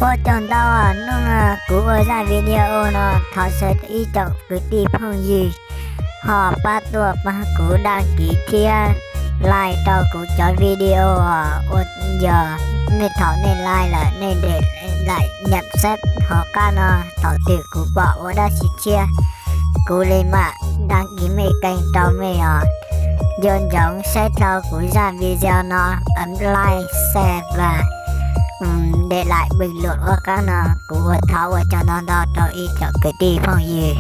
Ua tsaug ntau, hnub no kuv ua zaj video no thov sawv daws ib tsoom kwv tij phooj ywg ho pab tuaj pab kuv đăng ký thiab like rau kuv cov video. Ua yog nej thaum nej like lawm nej để lại nhận xét hauv qab no, thaum twg kuv pom ua dab tsi tshiab kuv li mam đăng ký mej kênh rau mej os. Nco ntsoov saib dhau kuv zaj video no, ấn like, share và để lại bình luận ua qab no. Kuv ua thov ua tsaug ntau ntau rau ib tsoom kwv tij phooj ywg.